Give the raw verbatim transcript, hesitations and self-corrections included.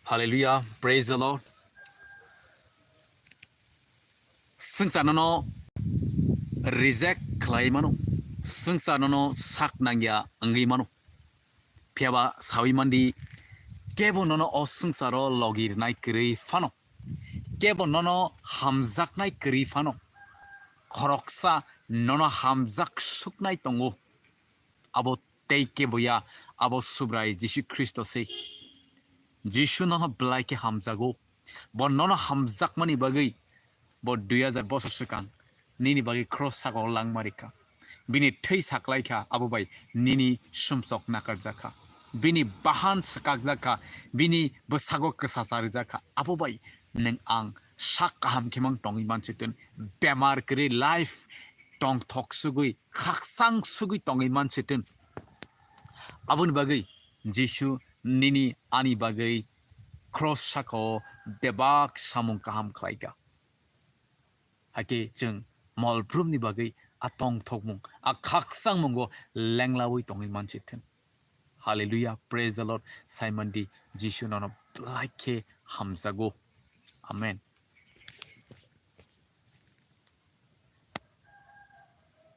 Hallelujah, praise the Lord. Swngchar nono reject khlai mano, swngchar nono sak nangya wngwi mano. Phiyaba sawi mandi, kebo nono o swngcharo logi rwnai kwrwi phano, kebo nono hamjaknai kwrwi phano, khoroksa nono hamjak suknai tongo. Abo tei kebo ya, abo Subrai Jisu Khristo se. Jisu nono belai khe hamjago. Bo nono hamjakmani bagwi bo dui hajar bosor swkang nini bagwi cross sakao langma rikha. Bini thwi saklaikha, abo bai nini sumsok nakarjakha. Bini bahan swkakjakha, bini bwsago kwsa charijakha. Abo bai nwng ang sak kaham khemang tongwi mansi tun. Bemar kwrwi life tongthok sugwi, khaksang sugwi tongwi mansi tun. Aboni bagwi Jisu nini ani bagwi cross sakao bebak samung kaham khlaikha. Hakhe chwng mol brumni bagwi a tongthokmung, a khaksangmungo lenglawi tongwi mansi thun. Hallelujah, praise the Lord. Saimandi Jisu nono belai khe hamjago. Amen.